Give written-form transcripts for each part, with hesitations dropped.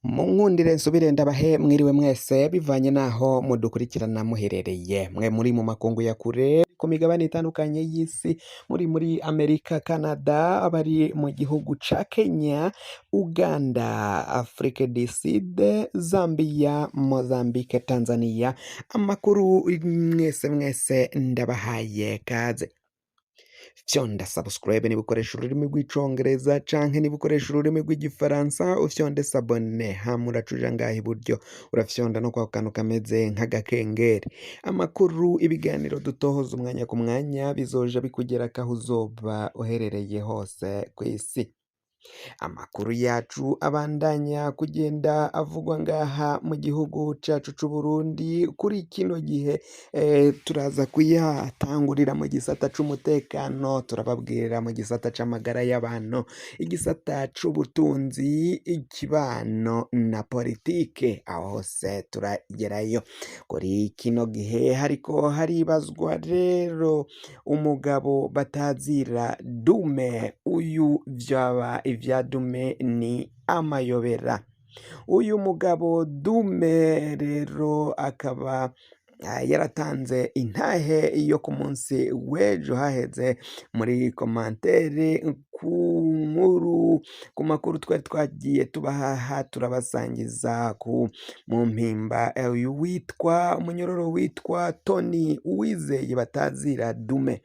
Munkundire nsubire ndabahe mwiriwe mwese bivanye naho mudukurikirana muherereye mwe muri mu makungu ya kure ku migabane itandukanye y'isi muri muri Amerika, Canada, abari mu gihugu ca Kenya, Uganda, Afrique du Sud, Zambia, Mozambique, Tanzania, amakuru mwese mwese ndabahaye kaze. Fyonda subscribe niba ukoresha ururimi rw'icongereza canke niba ukoresha ururimi rw'igifaransa ufyonde s'abonner, hama uraca ngaha iburyo urafyonda no kwa kantu kameze nk'agakengeri. Amakuru, ibiganiro dutohoza umwanya ku mwanya bizoja bikugerako aho uzoba uherereye hose kw'isi. Amakuru yacu abandanya kugenda avugwa ngaha mu gihugu cacu c'Uburundi kuri kino gihe turaza kuyatangurira mu gisata c'umutekano, turababwira mu gisata c'amagara y'abantu, igisata c'ubutunzi, ikibano na politike, aho hose turagerayo. Kuri kino gihe hariko haribazwa rero umugabo batazira Dume, uyu vyaba ivya Dume ni amayobera. Uyu mugabo Dume rero akaba yaratanze intahe yo ku munsi w'ejo haheze muri commentaire ku nkuru ku makuru twari twagiye tubahaha turabasangiza ku mu mpimba uyu witwa umunyororo witwa Tony Uwizeye batazira Dume.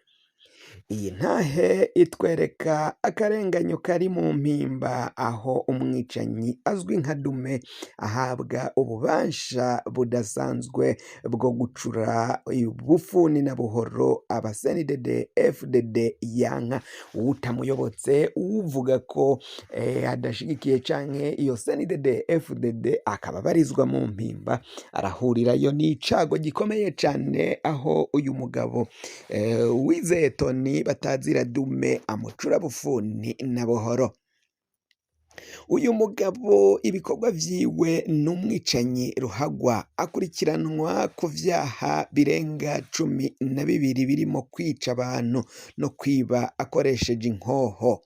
Iyi ntahe itwereka akarenganyo kari mu mpimba aho umwicanyi azwi nka Dume ahabwa ububasha budasanzwe bwo gucura bufuni na buhoro aba CNDD FDD yanka uwutamuyobotse uwuvuga ko adashigikiye canke iyo CNDD FDD akaba abarizwa mu mpimba arahurirayo n'icago gikomeye cane aho uyu mugabo Uwizeye Tony batazira Dume amucura bufuni na buhoro. Uyu mugabo ibikorwa vyiwe ni umwicanyi ruhagwa akurikiranwa ku vyaha birenga 12 birimo kwica abantu no kwiba akoresheje inkoho.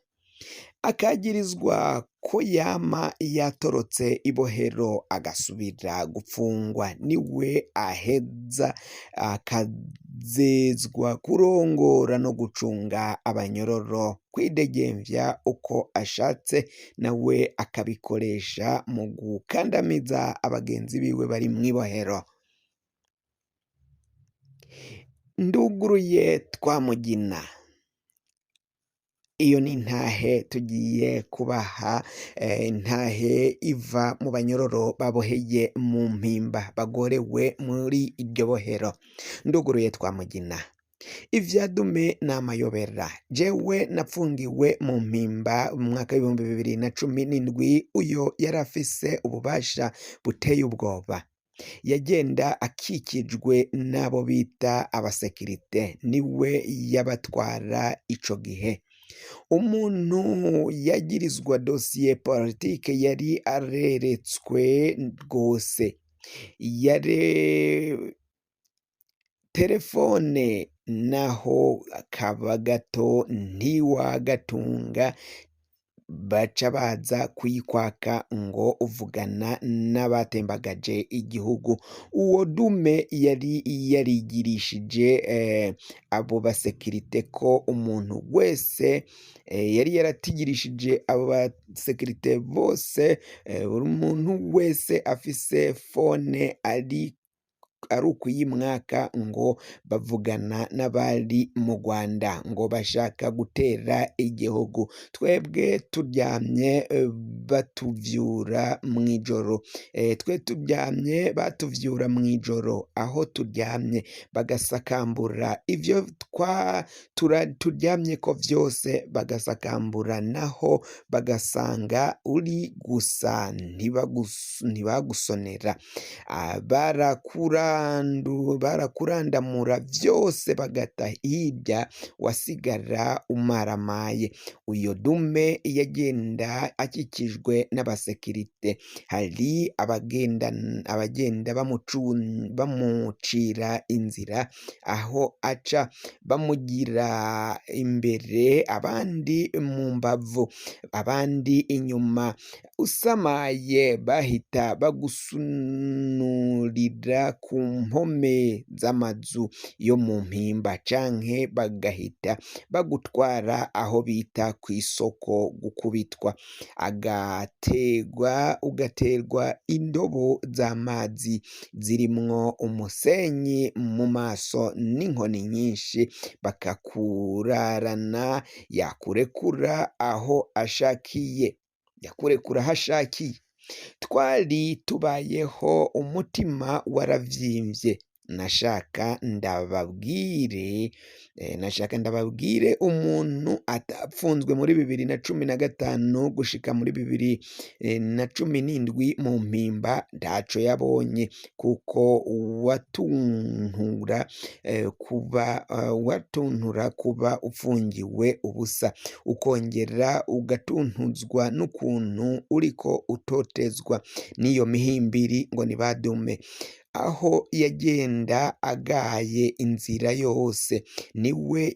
Akagirizwa ko yama yatorotse ibohero agasubira gupfungwa, niwe aheza akazezwa kurongora no gucunga abanyororo, kwidegemvya uko ashatse nawe akabikoresha mu gukandamiza abagenzi biwe bari mw'ibohero. Nduguruye Twamugina. Iyo ni intahe tugiye kubaha, intahe iva mu banyororo baboheye mu mpimba bagorewe muri iryo bohero. Nduguruye Twamugina. Ivya Dume ni amayobera. Jewe napfungiwe mu mpimba mu mwaka w'2017, uyo yari afise ububasha buteye ubwoba. Yagenda akikijwe n'abo bita abasekirite, niwe yabatwara ico gihe. Umuntu yagirizwa dosiye politike yari areretswe rwose. Yare telefone naho kaba gato ntiwagatunga baca baza kuyikwaka ngo uvugana n'abatembagaje igihugu. Uwo Dume yari yarigirishije abo basekirite ko umuntu wese yari yaratigirishije abo basekirite bose buri muntu wese afise phone ari ari ukuyimwaka ngo bavugana n'abari mu Rwanda ngo bashaka gutera igihugu. Twebwe turyamye batuvyura mw'ijoro, twe turyamye batuvyura mw'ijoro aho turyamye bagasakambura ivyo turyamyeko vyose bagasakambura, naho bagasanga uri gusa ntibagusonera, barakurandamura vyose bagata hirya wasigara umaramaye. Uyo Dume yagenda akikijwe akikujwe n'abasekirite. Hari abagenda bamucira inzira aho aca, bamugira imbere, abandi mu mbavu, abandi inyuma. Usamaye bahita bagusunurira ku mpome z'amazu yo mu Mpimba, canke bagahita bagutwara aho bita kw'isoko gukubitwa, agategwa ugaterwa indobo z'amazi zirimwo umusenyi mu maso n'inkoni nyinshi, bakakurarana, yakurekura aho ashakiye, yakurekura aho ashakiye. Twari tubayeho umutima waravyimbye. Nashaka ndababwire umuntu atapfunzwe muri 2015 gushika muri 2017 mu Mpimba ntaco yabonye, kuko watuntura kuba upfungiwe ubusa, ukongera ugatuntuzwa n'ukuntu uriko utotezwa n'iyo mihimbiri ngo ni badume. Aho yagenda agaye inzira yose, niwe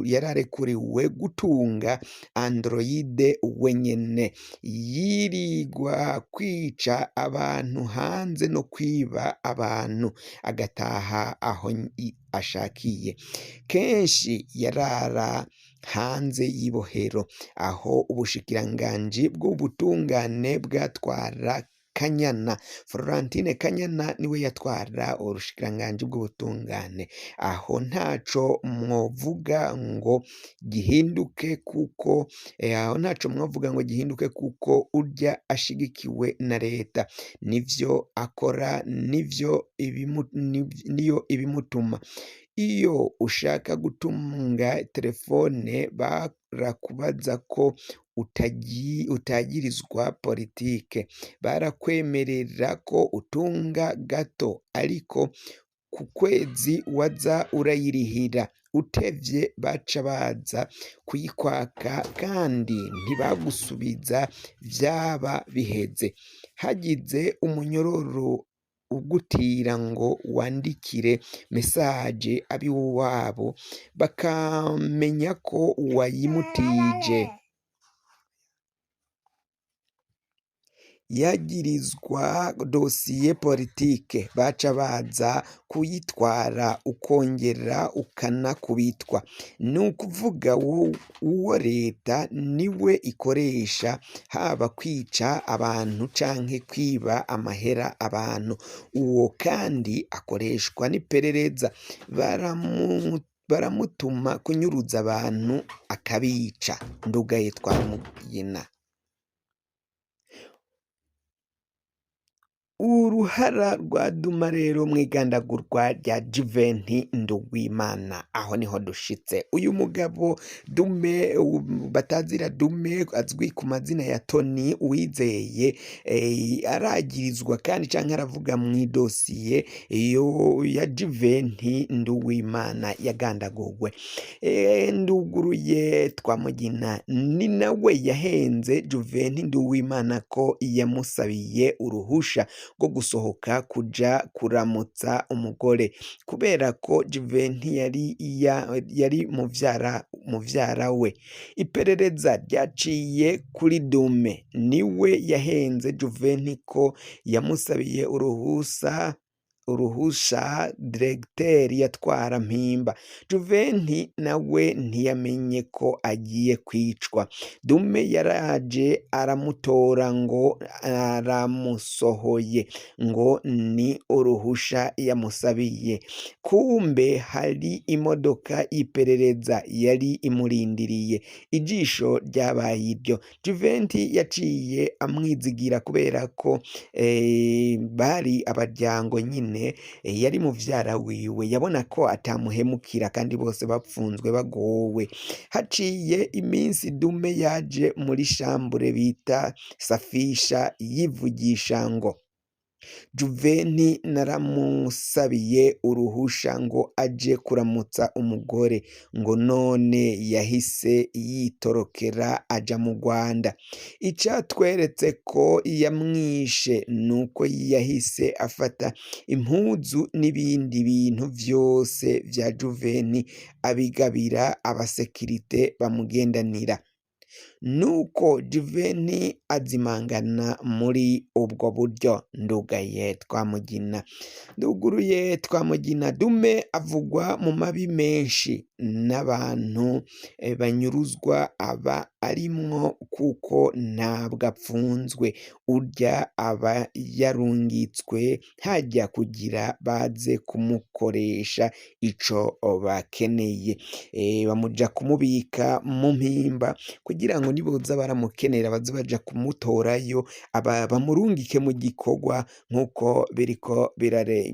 yararekuriwe gutunga Android wenyene, yirigwa kwica abantu hanze no kwiba abantu, agataha aho ashakiye. Kenshi yarara hanze y'ibohero, aho ubushikiranganji bw'ubutungane bwatwara Kanyana. Florentine Kanyana niwe yatwara ubushikiranganji bw'ubutungane. Aho ntaco mwovuga ngo gihinduke, kuko aho ntaco mwovuga ngo gihinduke, kuko urya ashigikiwe na leta, nivyo akora, nivyo niyo ibimutuma. Iyo ushaka gutunga telefone barakubaza ko utagirizwa politike, barakwemerera ko utunga gato, ariko ku kwezi waza urayirihira. Utevye baca baza kuyikwaka kandi ntibagusubiza vyaba biheze. Hagize umunyororo ugutira ngo wandikire message abiwabo bakamenya ko wayimutije, yagirizwa dosiye politike, baca baza kuyitwara ukongera ukanakubitwa. Ni ukuvuga uwo leta niwe ikoresha, haba kwica abantu canke kwiba amahera abantu. Uwo kandi akoreshwa n'iperereza, baramutuma kunyuruza abantu akabica. Ndugaye Twamugina. Uruhara rwa Duma rero mw'igandagurwa rya Juventi Nduwimana, aho niho dushitse. Uyu mugabo Dume batazira Dume, azwi ku mazina ya Tony Uwizeye, aragirizwa kandi canke aravuga mw'idosiye yo ya Juventi Nduwimana yagandagurwe. Nduguruye Twamugina ni nawe yahenze Juventi Nduwimana ko yamusabiye uruhusha rwo gusohoka kuja kuramutsa umugore, kubera ko Juventi yari muvyara we. Iperereza ryaciye kuri Dume, niwe yahenze Juventi ko yamusabiye uruhusha diregiteri yatwara Mpimba. Juventi nawe ntiyamenye ko agiye kwicwa. Dume yaraje aramutora ngo aramusohoye, ngo ni uruhusha yamusabiye. Kumbe hari imodoka y'iperereza yari imurindiriye. Ijisho ryabaye iryo. Juventi yaciye amwizigira kubera ko bari abaryango nyine, yari muvyara wiwe, yabona ko atamuhemukira kandi bose bapfunzwe bagowe. Haciye iminsi Dume yaje muri shambure bita Safisha yivugisha ngo Juveni naramusabiye uruhusha ngo aje kuramutsa umugore, ngo none yahise yitorokera aja mu Rwanda. Icatweretse ko yamwishe nuko yahise afata impuzu n'ibindi bintu vyose vya Juveni abigabira abasekirite bamugendanira. Nuko Juveni azimangana muri ubwo buryo. Ndugaye Twamugina, nduguruye Twamugina. Dume avugwa mu mabi menshi n'abantu banyuruzwa aba arimwo kuko ntabwo apfunzwe, urya aba yarungitswe hajya kugira baze kumukoresha ico bakeneye. Bamuja kumubika mu mpimba kugira ngo niboza baramukenera baze baja kumutorayo, aba bamurungike mu gikorwa nk'uko biriko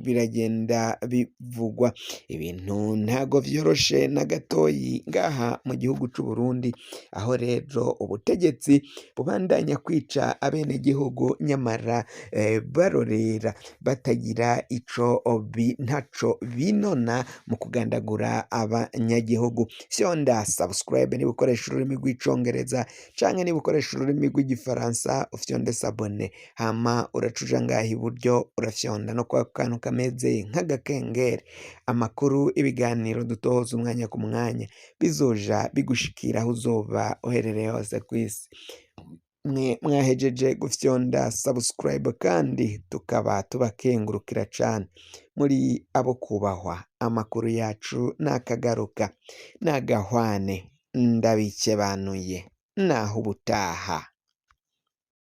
biragenda bivugwa. Ibintu ntago vyoroshe na gatoyi ngaha mu gihugu c'u Burundi, aho rero ubutegetsi bubandanya kwica abenegihugu nyamara barorera batagira ico ntaco binona mu kugandagura abanyagihugu. Fyonda subscribe niba ukoresha ururimi rw'icongereza canke niba ukoresha ururimi rw'igifaransa ufyonde s'abonner, hama uraca uja ngaha iburyo urafyonda no kwa kantu kameze nk'agakengeri. Amakuru, ibiganiro dutohoza umwanya ku mwanya bizoja bigushikira aho uzoba uherereye hose kw'isi. Mwe mwahejeje gufyonda subscribe kandi tukaba tubakengurukira cane, muri abo kubahwa. Amakuru yacu nakagaruka nagahwane, ndabikebanuye naho ubutaha.